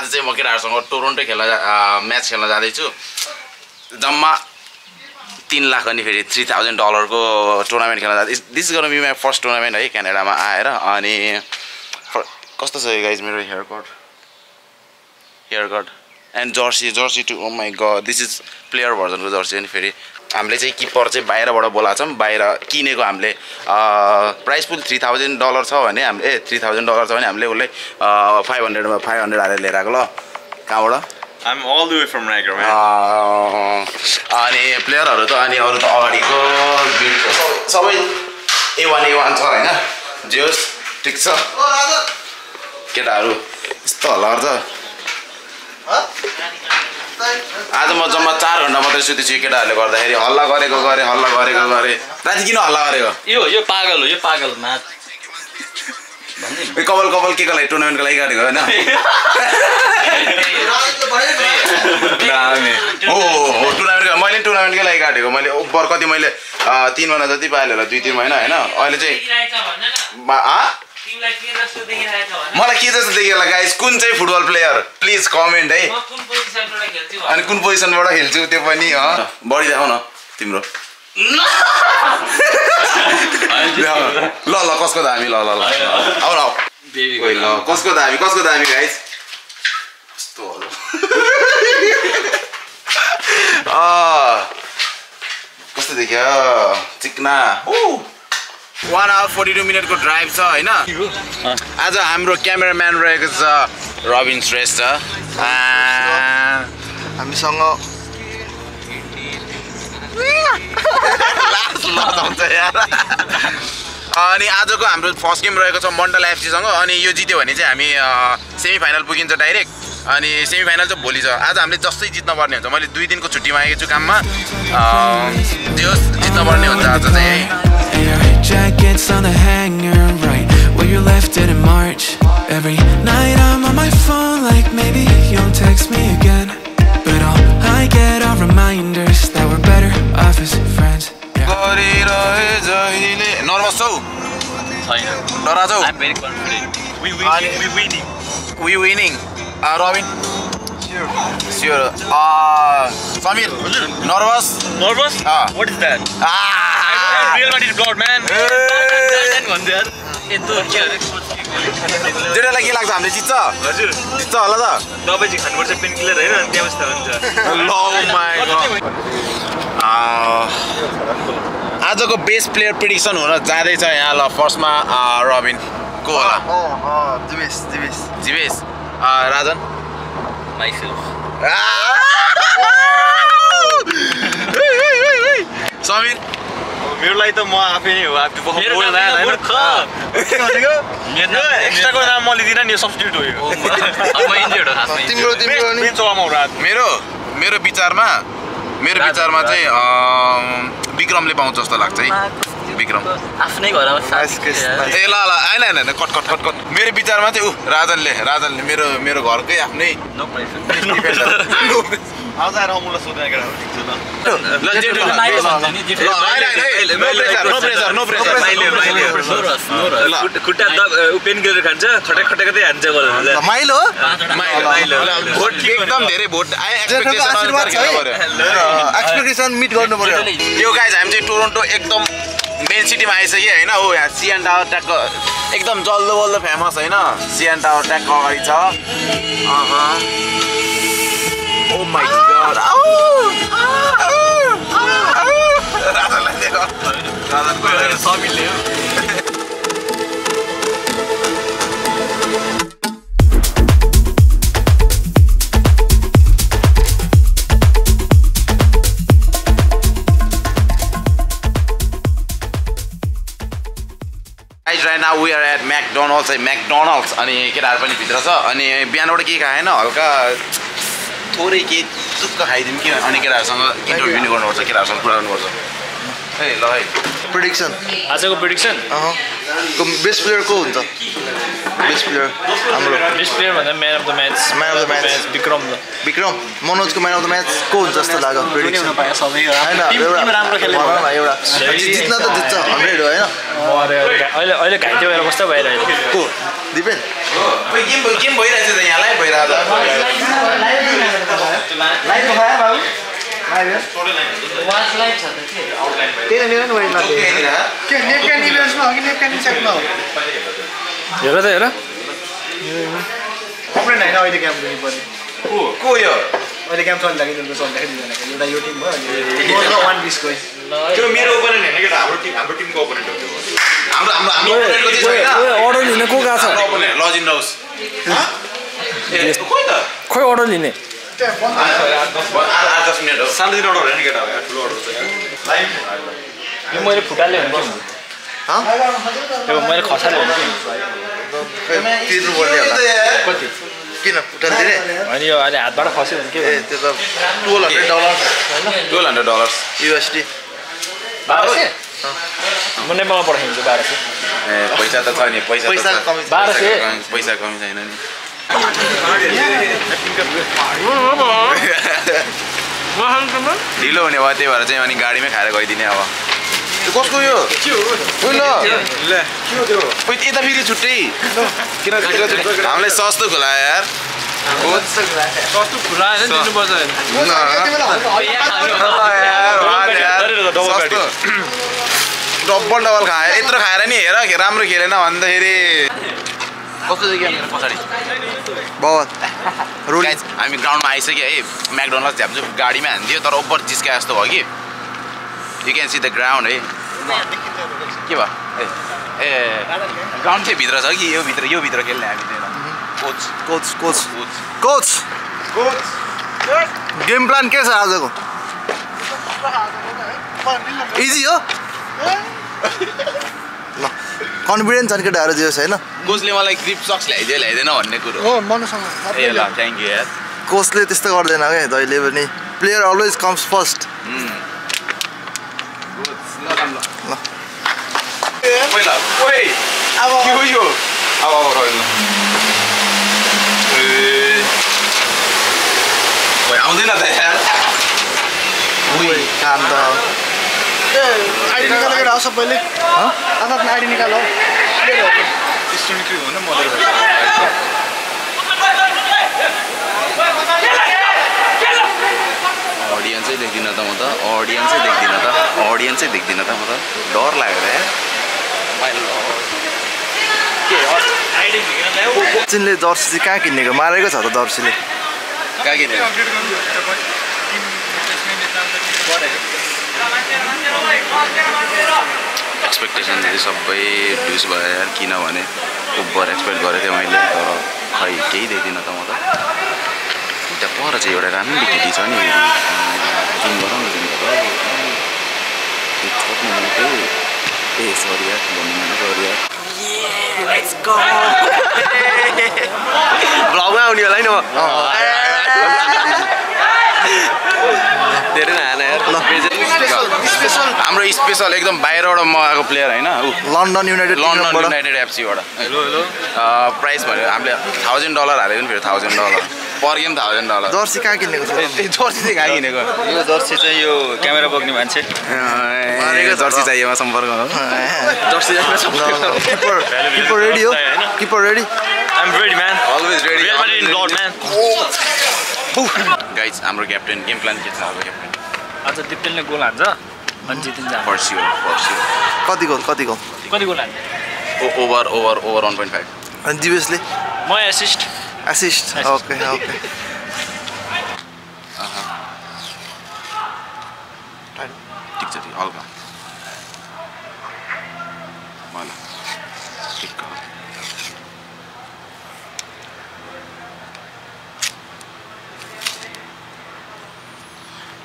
आज चाहिँ म केटाहरूसँग टोरन्टो म्याच खेल्न जाँदैछु जम्मा 3 लाख अनि फेरि $3,000 को टुर्नामेन्ट खेल्न जाँदै this is gonna be my first tournament है क्यानाडामा आएर अनि कस्तो छ गाइज मेरो hair cut and jersey too oh my god this is player भर्जनको जर्सी अनि फेरि हामीले चाहिँ किपर चाहिँ बाहिरबाट बोलाएको छौँ बाहिर किनेको हामीले प्राइस पुल $3,000 छ भने हामीले $3,000 छ भने हामीले उसलाई 500 हालेर लिएर आएको ल कहाँबाट I'm all the way from Niagara, man. अनि प्लेयरहरू त अनि अरू त अगाडिको सबै A1 छ हैन जोस ठीक छ केटाहरू यस्तो हल्ला गर्छ आज म जम्मा 4 घण्टा मात्रै सुतेछु केटाहरूले गर्दाखेरि हल्ला गरेको गरे राति किन हल्ला गरेको यो पागल हो यो पागल नाच कपाल के लागि टुर्नामेन्टको लागि गाडेको हैन मैले टुर्नामेन्टकै लागि काटेको मैले ओभर कति मैले 3 महिना जति पाएँ होला 2-3 महिना हैन अहिले चाहिँ मलाई के जस्तो देखिएला गाइस कुन चाहिँ फुटबल प्लेयर प्लिज कमेन्ट है अनि कुन पोजिसनबाट खेल्छु त्यो पनि बढी देखाउ न तिम्रो ल कसको दामी ल आउ कसको दामी गाइस कस्तो कस्तो देखियो चिकना 1 hour 42 मिनटको ड्राइभ छ हैन आज हाम्रो क्यामेराम्यान रहेको छ रबिन श्रेष्ठ हामीसँग अनि आजको हाम्रो फर्स्ट गेम रहेको छ मण्डल एफसीसँग अनि यो जित्यो भने चाहिँ हामी सेमी फाइनल पुगिन्छ डाइरेक्ट अनि सेमी फाइनल चाहिँ भोलि छ आज हामीले जस्तै जित्न पर्ने हुन्छ मैले 2 दिनको छुट्टीमा आएको छु काममा त्यो जित्न पर्ने हुन्छ आज चाहिँ Jackets on the hanger, right where you left it in March. Every night I'm on my phone, like maybe you'll text me again. But all I get are reminders that we're better off as friends. Nervous छौ? छैन डरा छौ? I'm very confident. We winning. Robin? Sure. Samir? Nervous? Nervous? What is that? Real Madrid blood man. जेटालाई के लाग्छ हामीले जित्छ हजुर जित्छ होला त दबाई चाहिँ खानुपर्छ पेन किलर हैन अनि त्यो अवस्था हुन्छ लो माय गॉड आजको बेस्ट प्लेयर प्रेडिक्सन हुन जाँदैछ यहाँ ल फर्स्टमा रबिन को होला जिवेश राजन myself समीर मेरो लागि त म आफै नै हो आफै बोल्दा हैन मूर्ख के भनेको एक्स्ट्राको नाम म लिदिन नि यो सब्स्टिट्युट हो यो अब इन्जियर्ड हो खासमा तिम्रो नि चलामा रात मेरो विचारमा चाहिँ विक्रमले पाउँछ जस्तो लाग्छ है विक्रम आफ्नै घरमा ए ल हैन कट मेरो विचारमा चाहिँ राजनले मेरो घरकै आफ्नै आज आएर अमुललाई सोध्ने केटा हो ठीक छ ल खुट्टा पेन किलर खान्छ खटेखटेकै हान्छ गर्दा माइलो एकदम धेरै भोट एक्सपेक्टेसन मिट गर्नु पर्यो यो गाइज हामी चाहिँ टोरन्टो एकदम मेन सिटीमा आइसक्यो हैन हो यहाँ सिएन टावर ट्याकको एकदम जल्दो फेमस हैन सिएन टावर ट्याकको अगाडि छ ओ माय गॉड राजनलाई देखो राजनको समिलले हो Right now we are at McDonald's अनि केटाहरु पनि भित्र छ अनि बिहानबाट के खाएन हल्का थोरै के चुक्क खाइदिम कि अनि केटाहरुसँग इन्टरभ्यु पनि गर्नुपर्छ केटाहरुसँग कुरा गर्नुपर्छ है ल है प्रेडिक्सन आजको प्रेडिक्सन बेस्ट प्लेयर को हुन्छ बेस्ट प्लेयर हाम्रो बेस्ट प्लेयर भन्दा man of the match Vikram Vikram मनोजको म्यान अफ द म्याच को हुन्छ जस्तो लाग्यो प्रेडिक्सन एउटा जित्न त जित्छ 100 हो हैन अहिले घाइते भएर कस्तो भइरहेको को दिपेन गेम भइरहेछ त यहाँ लाइभ भइरहेछ लाइभ भयो बाबु हेर त हेर को यो अहिले गेम चलिरहेको एउटा यो टिम भयो वान पिसको त्यो मेरो ओपोनेन्ट हैन केटा हाम्रो टिमको ओपोनेन्ट हो हाम्रो ओपोनेन्टको चाहिँ छैन अर्डर लिने को गएको छ ओपोनेन्ट लजिन राउस खोइ त खोइ अर्डर लिने 10 मिनेट हो सानो अर्डर हैन केटा ठुलो अर्डर छ यो मैले फुटाले हो नि त्यो मैले खसाले हो नि तिर्नु पर्ने होला कति किन फुटाल दिने अनि यो अहिले हातबाट खस्यो भने के त्यो त $1200 USD 1200 म नेपालमा पठाइदिन्छु 1200 ए पैसा त छ नि पैसा कमी 1200 पैसा कमी छैन नि ढिलो हुने भयो त्यही भएर चाहिँ अनि गाडीमै खाएर गइदिने अब कसको यो यता फेरि छुट्टै किन हामीलाई सस्तो खुला यार सस्तो खुला हैन दिनुपर्छ डबल खाए यत्रो खाएर नि हेर राम्रो खेलेन भन्दाखेरि कस्तो चाहिँ गेम पछाडि बहुत गाइज हामी ग्राउन्डमा आइसक्यो है म्याकडोनल्ड्स झ्याप्छु गाडीमा हान्दियो तर ओभर जिस्का जस्तो भयो कि you can see the ground है के भयो ए ग्राउन्ड चाहिँ भित्र छ कि यो भित्र खेल्ने हामी कोच गेम प्लान के छ आजको इजी हो ल कन्फिडेन्स छ नि केटाहरू जे छैन कोचले मलाई ग्रिप सक्स ल्याइदिएन भन्ने कुरो हो मनुसँग ए ल थ्याङ्क यू यार कोचले त्यस्तो गर्दैन क्या जहिले पनि प्लेयर अलवेज कम्स फर्स्ट पहिला ओइ अब के हो यो अब रोइल ओइ आउँदैन त यार ओइ काम त आइडी निकालेर आऊ सबैले आफ्नो आइडी निकाल हौ अडियन्सै देख्दिनँ त म त अडियन्सै देख्दिनँ त म त डर लाग्यो यार चिनले जर्सी चाहिँ कहाँ किनेको मारेको छ त जर्सीले कहाँ किनेको एक्सपेक्टेसन चाहिँ सबै ड्युस भयो यार किनभने ओभर एक्सपेक्ट गरेको थिएँ मैले तर खै केही देख्दिनँ त म त त्यहाँ पर चाहिँ एउटा राम्रो केटी छ नि जुन गरौँ न छोड्नु भनेको ए सरी यार भन्नु भने सरी यार भ्लगमा आउने होला नि धेरै नहान यार हाम्रो स्पेसल एकदम बाहिरबाट मगाएको प्लेयर होइन लन्डन युनाइटेड एफसीबाट प्राइस भन्यो हामीले $1000 हालेको नि फेरि $1000 पर गेम $1000 जर्सी कहाँ किनेको छ जर्सी चाहिँ कहाँ किनेको यो जर्सी चाहिँ यो क्यामेरा बोक्ने मान्छे जर्सी चाहिएमा सम्पर्क हो जर्सी किपर रेडी हो keeper ready I'm ready, man. Always ready Real Madrid in blood, man. Guys हाम्रो क्याप्टेन गेम प्लान के छ हाम्रो क्याप्टेन आज दिप्तेलले गोल हान्छ अनि जितिन्छ फर स्योर कति गोल कति गोल हान्छ ओभर 1.5 अनि दिवेशले म एसिस्ट ओके ठिक छ हल्का मलाई ठिक हो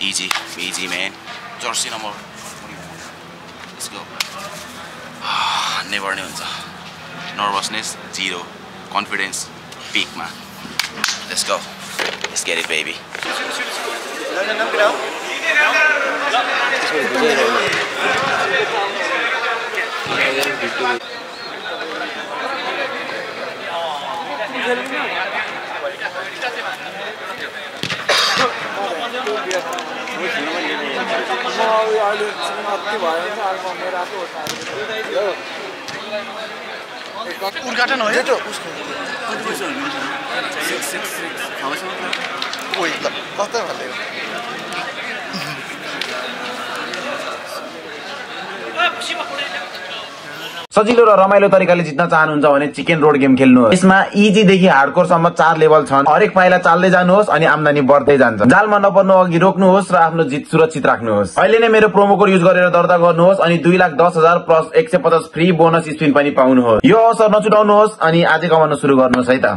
easy man jersey number 21 let's go never नै हुन्छ nervousness 0 confidence peak ma let's go let's get it baby उद्घाटन हो त्यो उसको ओइ ल कता भन्दै सजिलो र रमाइलो तरिकाले जित्न चाहनुहुन्छ भने चिकन रोड गेम खेल्नुहोस्। यसमा इजी देखि हार्डकोर सम्म 4 लेभल छन्। हरेक पाइला चाल्दै जानुहोस् अनि आम्दानी बढ्दै जान्छ। जालमा नपर्नु अघि रोक्नुहोस् र आफ्नो जित सुरक्षित राख्नुहोस्। अहिले नै मेरो प्रोमो कोड युज गरेर दर्ता गर्नुहोस् अनि 2,10,000 प्लस 150 फ्री बोनस स्पिन पनि पाउनुहोस्। यो अवसर नछुटाउनुहोस् अनि आजै कमाउन सुरु गर्नुहोस् है त।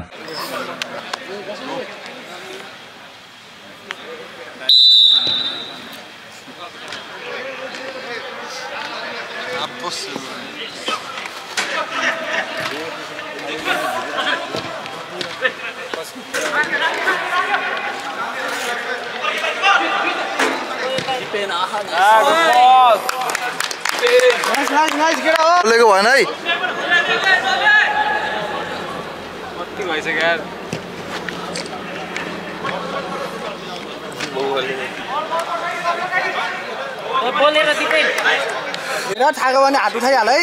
नाइस गेट आउट बोलेको भएन है कति भइसक्यो यार बोलेर दिपै हेर थाहा भने हात उठाइहाल है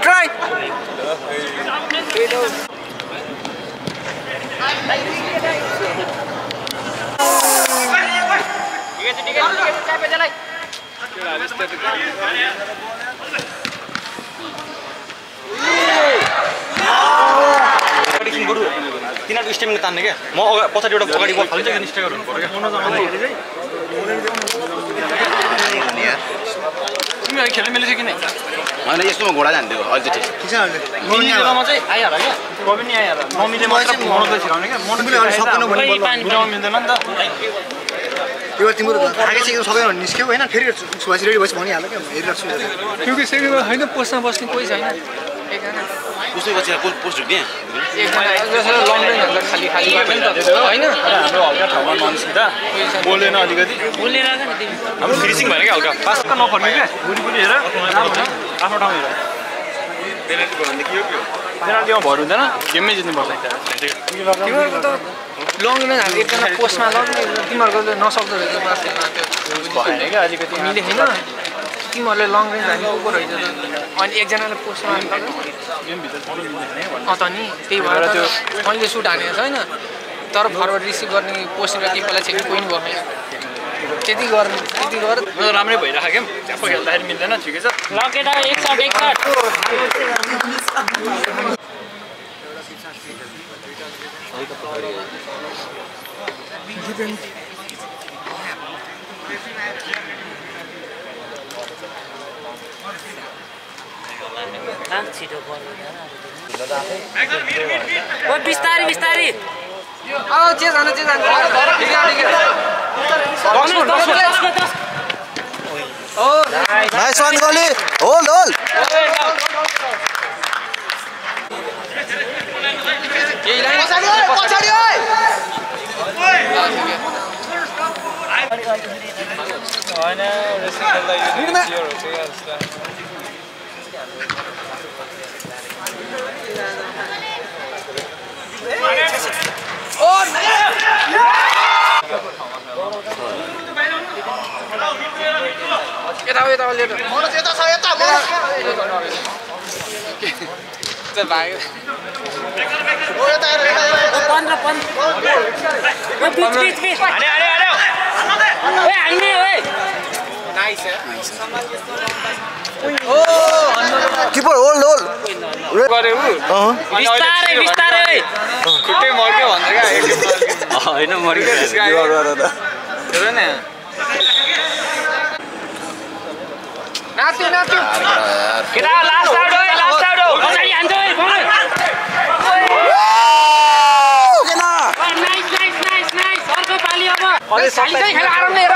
ट्राई तिनीहरूको स्टेमिना तान्ने क्या म पछाडि एउटा अगाडि बल फाल्छ कि स्ट्राइकर हुनु पर्यो तिमी अहिले खेल्न मिलेछ कि नै होइन यस्तोमा घोडा जान्थ्यो अझै ठिक मिलेमा चाहिँ आइहाल क्या कभी नि आइहाल नमिले मात्र मोनो छिराउने क्या मोनो सक्दैन भने मिल्दैन नि त यो तिम्रो थाकेपछि सक्दैन भने निस्क्यौ होइन फेरि सुभाष रेडी भएपछि भनिहाल्यो क्या हेरिरहेको छु क्योंकि सेकेन्डमा होइन पोस्टमा बस्ने कोही छैन एकजना उसले पछि पोस्ट ढुक्ने एकजना लङ रेन्ज हुन्छ खाली खाली गर्ने नि त होइन हाम्रो हल्का ठाउँमा ननिस्किँदा बोल्दैन अलिकति बोलेर हाम्रो फिनिसिङ भएन क्या हल्का पास त नफर्ने क्या बुढी हेर आफ्नो ठाउँ हेर पेनाल्टी भन्ने के हो पेनाल्टीमा भर हुँदैन गेममै जित्नुपर्छ तिमीहरूको त लङ रेन्ज हाम्रो एकजना पोस्टमा लग्ने तिमीहरूको त नसक्दो रहेछ भएन क्या अलिकति मिले होइन तिमीहरूले लङ रेन्ज हान्ने को रहेछ अनि एकजनाले पोस्टमा त नि त्यही भएर त्यो मैले सुट हानेको छैन तर फरवर्ड रिसिभ गर्ने पोस्टमा किपरलाई चाहिँ कोही नि भयो त्यति गर राम्रै भइरहेको क्या झ्याप्प खेल्दाखेरि मिल्दैन ठिकै छ लगेर एक सट बिस्तारी बिस्तारी अब जे जान्छ नाइस वान गोली होल्ड किपर होल्ड बिस्तारै बिस्तारै खुट्टै मर्क्यो भन्छ क्या होइन मर्क्यो हेर न नाच्यो केटा लास्ट आउट हो पछाडि हान्छ नाइस अर्को पाली अब खेल आरामले हेर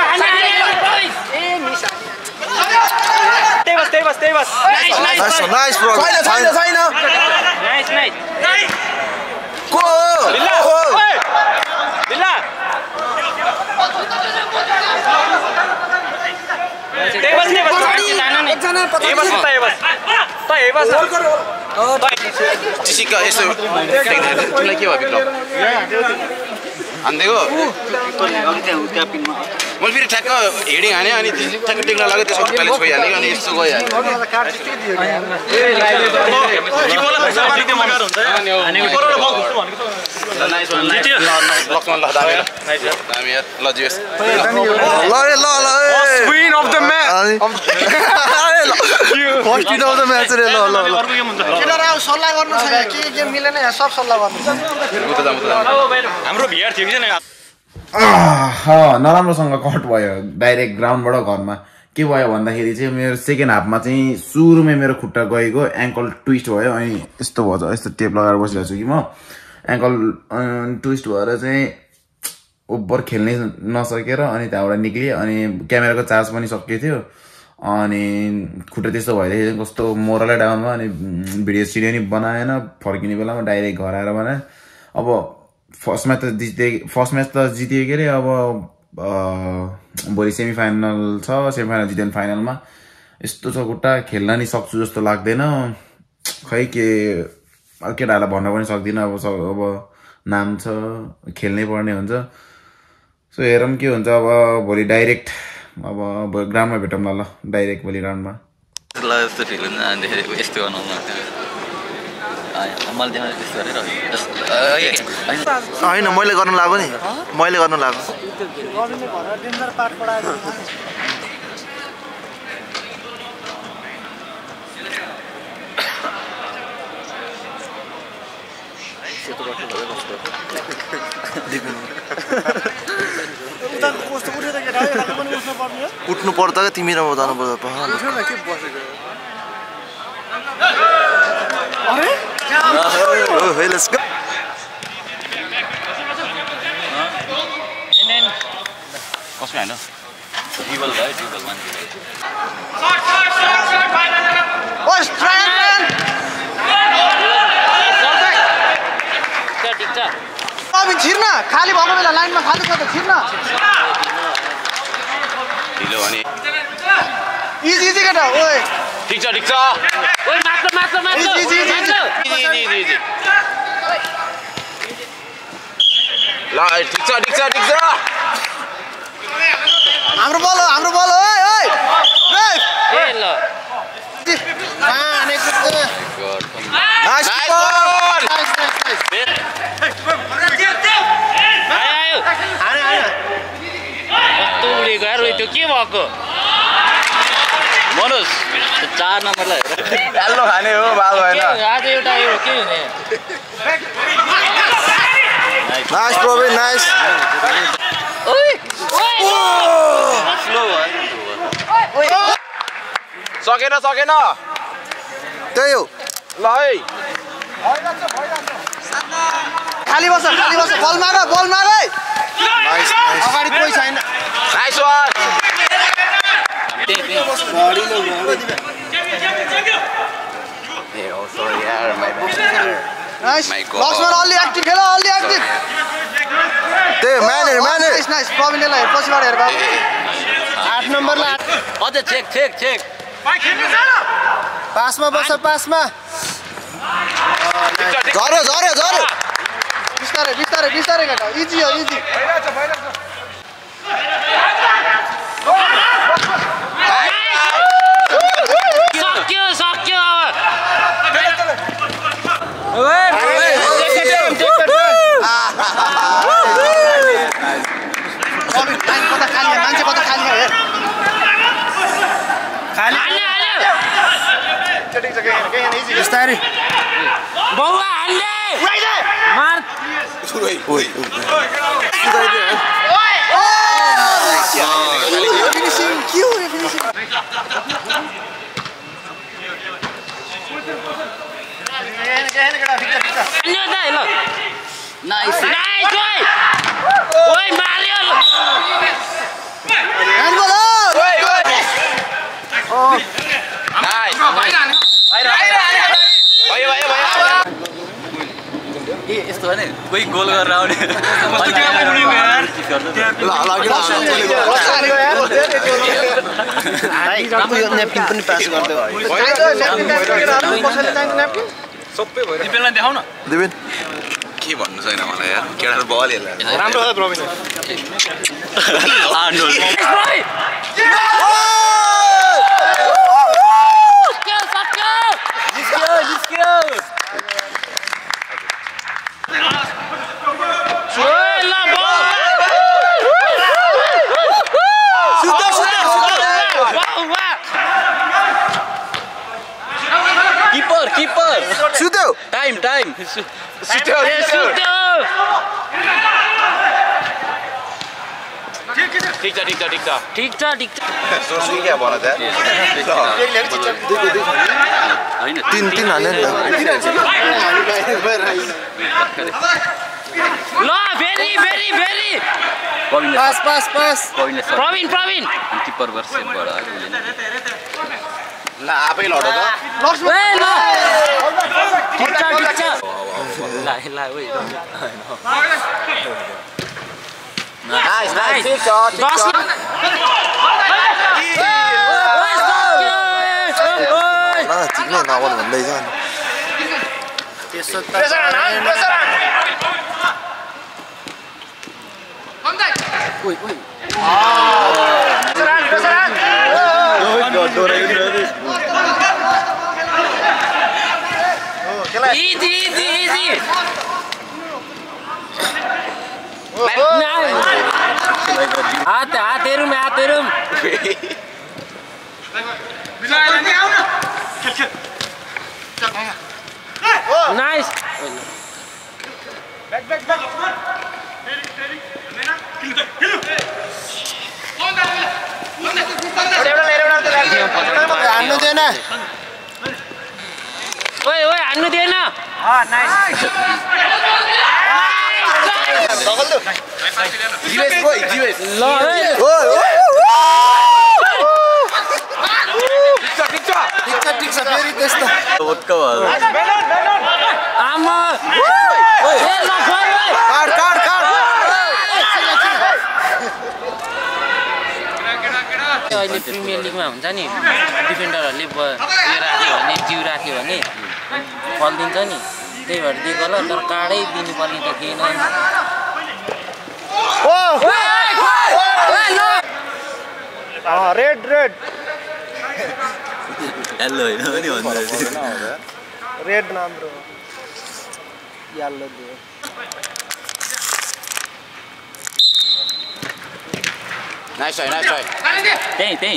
नाइस ब्रो छैन को चिसिक्का यसो तिमीलाई के भयो विक्रम हान्दिएको मैले फेरि ठ्याक्क हेडिङ हाने अनि ठ्याक्क टेक्न लाग्यो त्यसको खुट्टाले छोइहाल्यो अनि यस्तो गइहाल्यो सल्लाह गर्नु छ के गेम मिलेन यहाँ सब सल्लाह गर्नु हाम्रो भिआर थियो कि छैन नराम्रोसँग कट भयो डाइरेक्ट ग्राउन्डबाट घरमा के भयो भन्दाखेरि चाहिँ मेरो सेकेन्ड हाफमा चाहिँ सुरुमै मेरो खुट्टा गएको एङ्कल ट्विस्ट भयो अनि यस्तो भएछ यस्तो टेप लगाएर बसिरहेको छु कि म एङ्कल ट्विस्ट भएर चाहिँ ओभर खेल्नै नसकेर अनि त्यहाँबाट निक्लिएँ अनि क्यामेराको चार्ज पनि सकिएको थियो अनि खुट्टा त्यस्तो भइदिएको कस्तो मोरलै डाउनमा अनि भिडियो सिडियो नि बनाएन फर्किने बेलामा डाइरेक्ट घर आएर बनाएँ अब फर्स्ट म्याच त जितियो के अरे अब भोलि सेमिफाइनल छ सेमिफाइनल जित्यो भने फाइनलमा यस्तो छ खुट्टा खेल्न नि सक्छु जस्तो लाग्दैन खै के केटाहरूलाई भन्न पनि सक्दिनँ अब नाम छ खेल्नै पर्ने हुन्छ सो हेरौँ के हुन्छ अब भोलि डाइरेक्ट अब ग्राउन्डमा भेटौँ ल डाइरेक्ट भोलि ग्राउन्डमा होइन मैले गर्नु लाग्यो नि मैले गर्नु लाग्यो उठ्नु पर्दा क्या तिमी र म जानु पर्दा let's go. कसको हैन टिबल भयो टिबल मान्छे ओ स्ट्राइक ठीक छ अब छिर्न खाली भएको बेला लाइनमा खाली छ त छिर्न ढिलो भने इजी इजी केटा ओए ठीक छ ओइ मात्र इजी ल ठीक छ हाम्रो बल ओए ओए ए ल नाइस बल कस्तो उडेको यार त्यो के भएको मनोज 4 नम्बरलाई हेर याल्लो खाने हो बाल भएन आज एउटा यो के हुने नाइस प्रोबे नाइस ओइ स्लो भयो सकेन त्यही हो ल है खाली बस बल माग है नाइस अगाडि कोही छैन नाइस वन ए ओ सरी यार माइ नाइस बक्समा अलि एक्टिभ खेल अलि एक्टिभ त्यही म्यानेज नाइस प्रवीणले हेर पछिबाट हेर बाबु 8 नम्बरलाई अझै चेक पासमा बस पासमा झर्यो बिस्तारै केटा इजी हो इजी सक्यो मान्छे कता खाली हेर बिस्तारै बौवा हाल्ने मार ओइ फिनिसिङ के हो यो फिनिसिङ नाइस ओइ मार्यो न्यापकिन पनि पास गरिदेऊ सबै भयो दिपेनलाई देखाउ न दिपेन के भन्नु छैन मलाई यार केटाहरु बल हेला राम्रो हो प्रवीण Keeper. सुदेऊ Time. सुत्यो ठिक छ सोच्नु के भन त हैन 3 हाल्ने नि ल भेरी पास प्रवीण किपर वर्ष बडा ल आफै लड त ठिक छ ल ओइ नाइस ठिक छ चिक्ने नगर्नु भन्दैछ Easy. Haterum. Nice. Back. हान्नु दिएन ओइ हान्नु दिएन ठिक छ फेरि त्यस्तो आमा अहिले प्रिमियर लिगमा हुन्छ नि डिफेन्डरहरूले राख्यो भने जिउ राख्यो भने फल्दिन्छ नि त्यही भएर दिएको होला तर कार्डै दिनुपर्ने त थिएन रेड हेलो हैन नि भन्दै रेड राम्रो येलो दियो नाइस ट्राई त्यही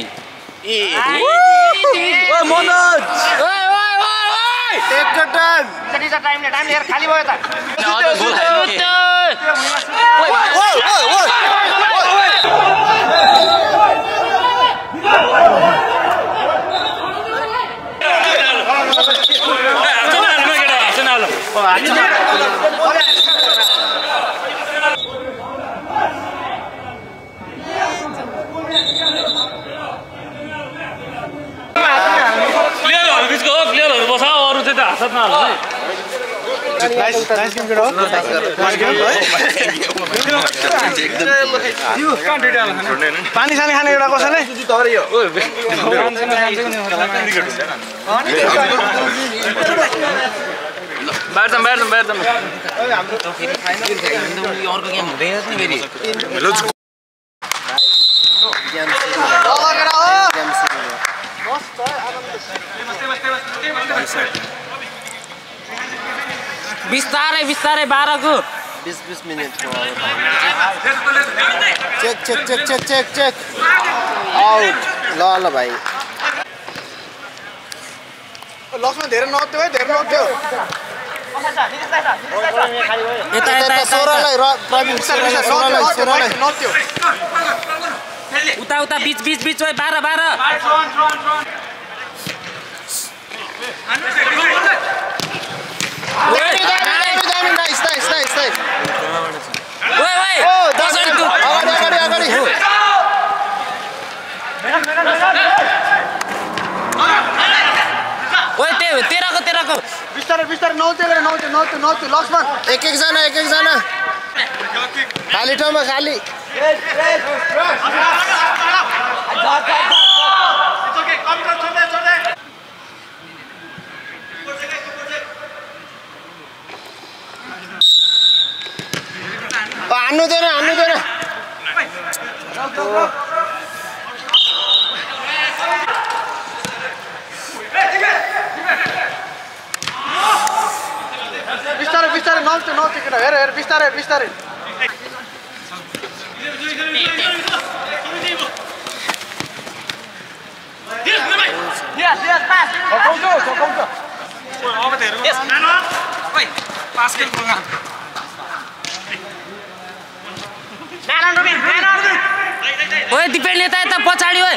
ओ मनोज टेक योर टाइम लिएर खाली भयो त प्लेयरहरु बस अरु चाहिँ त हातमा हाल्नु है नाइस गेम गिरो पानी सानी खाने एउटा कसैले बाहिर जाम अर्को गेम हुँदैन नि फेरि बिस्तारै 12 को 20 मिनेट चेक आउट ल भाइ लक्ष्मण धेरै नौत्यो यता सोरालाई प्रवीण सोरालाई उता बीच 12 नाइस अगाडि ओइ तेराको बिस्तारै नौत्यो लक्ष्मण एक जना खाली ठाउँमा खाली हान्नु देन बिस्तारै नचिकेर हेर बिस्तारै ओए डिपेन्ड यता पछाडि ओए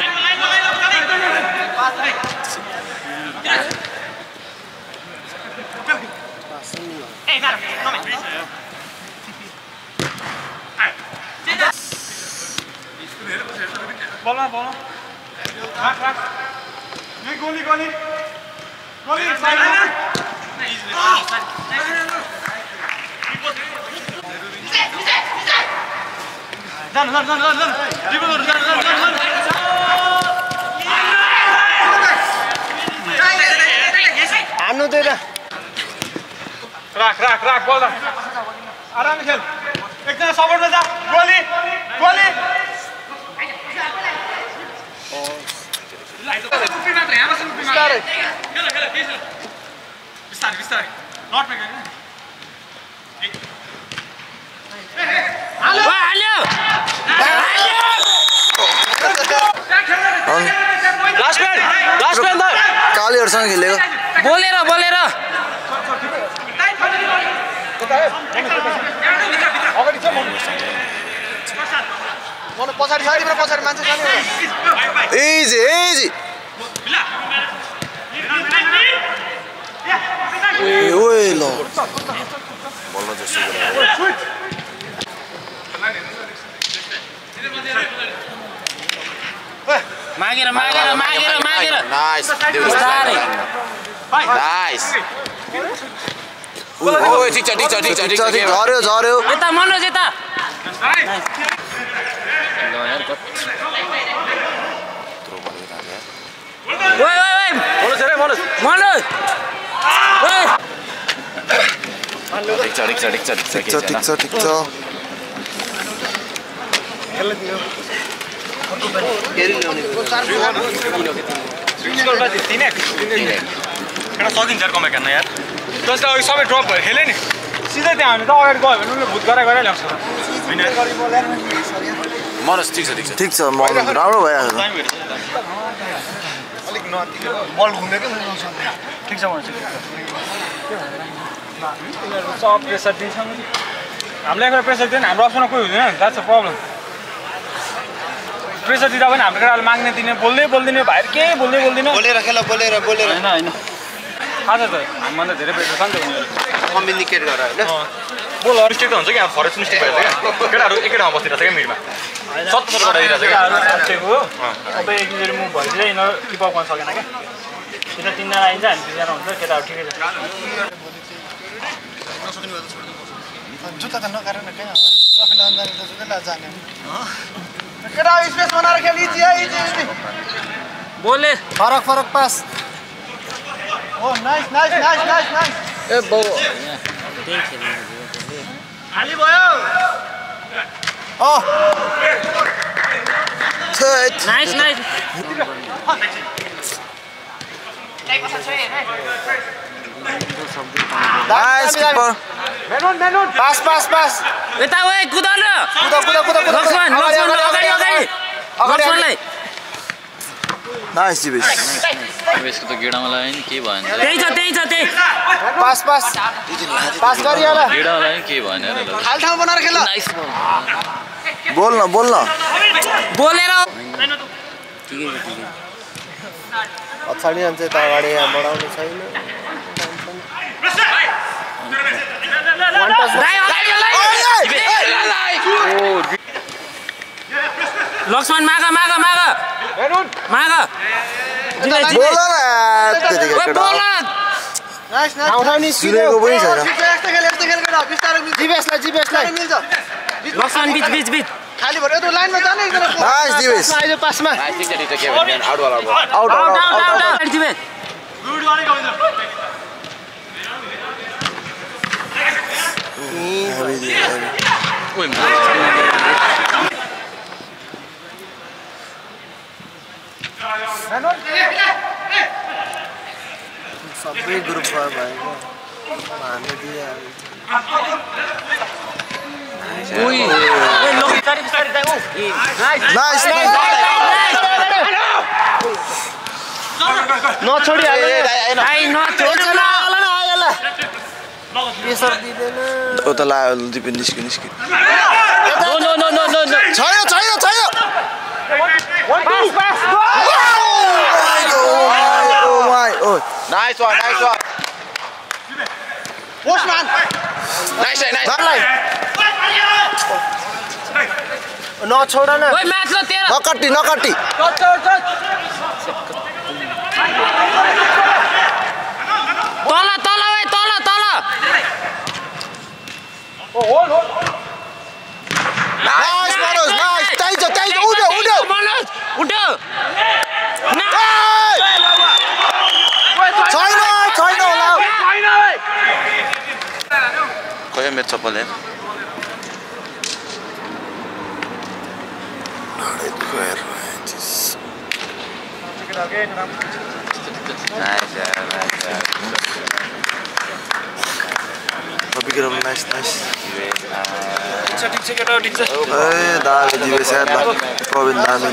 बोला राख यही गोली जान हान्नु देन राख बोल आरामले खेल एकजना सपोर्टमा जा गोली बिस्तारै नटमा खेल लास्ट प्लेन कालीहरुसँग खेलेको बोलेर अगाडि छ म पछाडि मान्छे छ नि इजी ओए ल बल्ल जस्तो मागेर नाइस ओ ठिक छ झर्यो यता मनोज यता मनोज ठिक छ एउटा सकिन्छ कमेक हेर्न यार जसले अघि सबै ड्रप भयो खेल्यो नि सिधै त्यहाँ हामी त अगाडि गयो भने उनीहरूले भुत गराइ ल्याउँछ मनोज ठिक छ राम्रो भइहाल्छ अलिक बल घुम्यो कि ठिक छ सब प्रेसर दिन्छ हामीलाई एउटा प्रेसर दिएन हाम्रो अप्सनमा कोही हुँदैन द्याट्स अ प्रब्लम प्रेसर दिँदा पनि हाम्रो केटाले माग्ने दिने बोल्दिने भाइहरू केही बोल्दिनँ बोलेर होइन थाहा छ त हामीभन्दा धेरै प्रेसर छ नि त उनीहरू कम्युनिकेट गर होइन बोलहरू मिस्टेक त हुन्छ कि अब फरेस्ट मिस्टेक भएछ क्या केटाहरू एकै ठाउँमा बसिरहेको छ क्या मिडमा 70 गराइरहेको छ क्या अब एकचोटि मुभ भएपछि चाहिँ यिनीहरू किप अप गर्न सकेन क्या यता 3 जना आइन्छ हामी 2 जना हुन्छ केटाहरू ठिकै छ जुत्ता त नकारेन क्या ट्रफी लाउन जाने त जुत्ता जाने केटा स्पेस बनाएर खेल इजी बोले फरक पास ओ नाइस ए बौ खाली भयो नाइस नाइस किपर मेनुन पास यता ओए कुद लक्ष्मण अगाडि नाइस दिवेश दिवेशको त गेडामा लाग्यो नि के भएन त्यही छ पास गरिहाल गेडामा लाग्यो नि के भएन र खाल ठाउँ बनाएर खेल नाइस बोल्न बोलेर पछाडि जान्छ त अगाडि बढाउनु छैन लक्ष्मण माग सुनेको पनि छैन यस्तो खेल बिस्तारै जिबेसलाई लक्ष्मण बिच खाली भर्यो त्यो लाइनमा जाने एकजना नाइस दिवेश आइज पासमा एकचोटि त के भन्ने आउट वाला आउट सबै ग्रुपमा भएको हामी दिए नाइस नछोडी प्रेसर दिँदैन ओ त ला दिपे निस्क्यो छैन Nice one. Postman Nice. नछोड न ओइ म्याच ल 13 नकट्टी तल ओइ तल नाइस मनोज नाइस ताइज मनोज उठ्यो छैन होला खोइ मेरो चप्पल है नाइस ठिक छ केटा ठिक छ ए दामी दिवेश यार प्रवीण दामी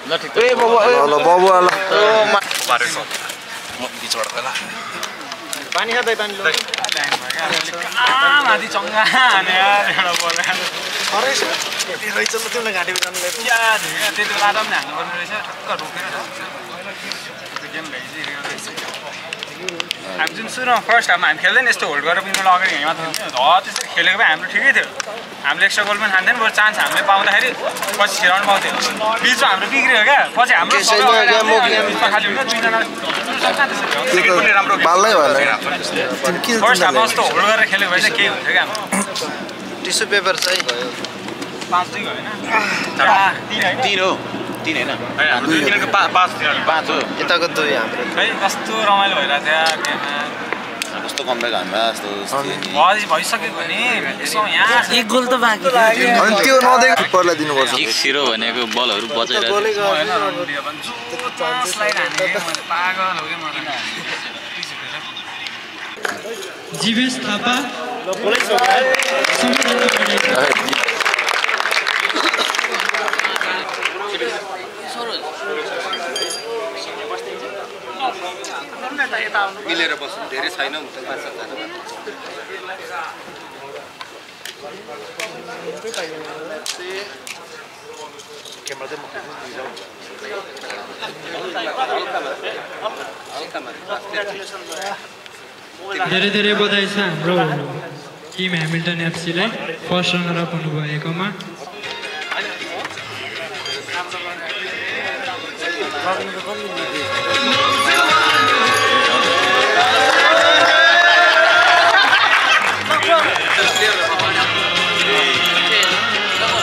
ल बाबु आला पानी खादै पानी लो माथि चङ्गा हाने यार एउटा बल रहेछ रहेछ ल तिमीलाई घाँटीको जानुलाई याद त्यति बेला पनि हान्नु पर्ने रहेछ ठक्क रोकेर गेम भइसक्यो हामी जुन सुरुमा फर्स्ट हाफमा हामी खेल्दैन यस्तो होल्ड गरेर पनि अगाडि हिँड्यो मात्र त्यसरी खेलेको भए हाम्रो ठिकै थियो हामीले एक्स्ट्रा गोल पनि खान्थेन बरु चान्स हामीले पाउँदाखेरि पछि खेलाउनु पाउँथ्यो बिचमा हाम्रो बिग्रियो क्या पछि हाम्रो खालि हुन्छ दुईजना बाल्नै भएन फर्स्ट हाफमा जस्तो होल्ड गरेर खेलेको भए चाहिँ केही हुन्थ्यो क्या हाम्रो टिस्यु पेपर चाहिँ 5-2 होइन 3 हो 3 हैन हाम्रो 2 किनेको 5 हो यताको 2 हाम्रो खै कस्तो रमाइलो भइरहेको थियो गेममा कस्तो कमब्याक हान्दा जस्तो भइसकेको नि यहाँ एक गोल त बाँकी अनि त्यो नदेख परलाई दिनुपर्छ किक सिरो भनेको बलहरु बचाइरहेको जीवेश थापा मिलेर बस्नु धेरै छैन धेरै बधाई छ हाम्रो team Hamilton एफसीलाई first runner up हुनुभएकोमा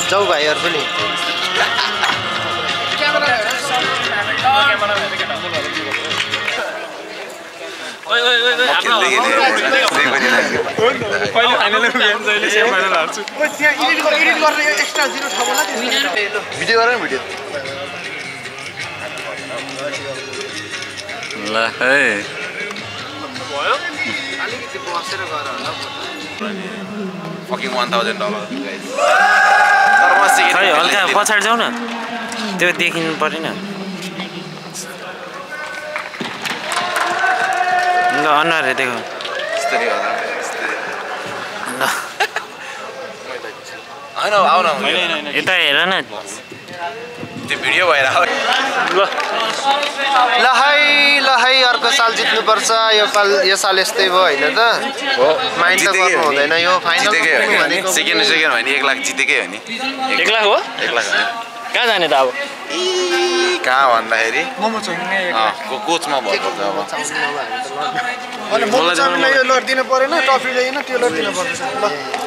जाऊ भाइहरु पनि भिडियो गर भिडियो ल है अलिकति बसेर गर होला fucking $1,000 guys खै हल्का पछाडि जाऊ न त्यो देखिनु परेन ल अनुहार देखो यता हेर न त्यो भिडियो भएर ल है अर्को साल जित्नुपर्छ यो साल यस्तै भयो होइन त माइन्ड त गर्नु हुँदैन यो फाइनल सेकेन्ड भने 1 लाख जितेकै हो नि 1 लाख हो 1 लाख कहाँ जाने त अब कहाँ भन्दाखेरि मोमो चाउमिन कोचमा भन्नुपर्छ अब अनि मोमो चाउमिनलाई यो लड दिनु परेन टफी ल्याइन त्यो लड दिनु पर्छ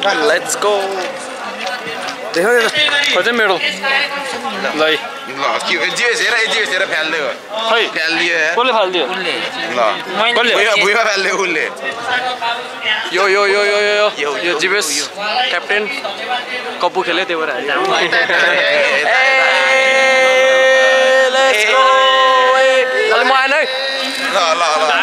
ल लेट्स गो देखो खोजे मेरो ल ल जिएस हेर फ्याल्दियो खै फ्याल्दियो यार कसले फाल्दियो ल कसले भुइँमा फ्याल्दियो उसले यो जिबेस क्याप्टेन कप्पु खेले त्यो भएर लेट्स गो अलि म आएन है ल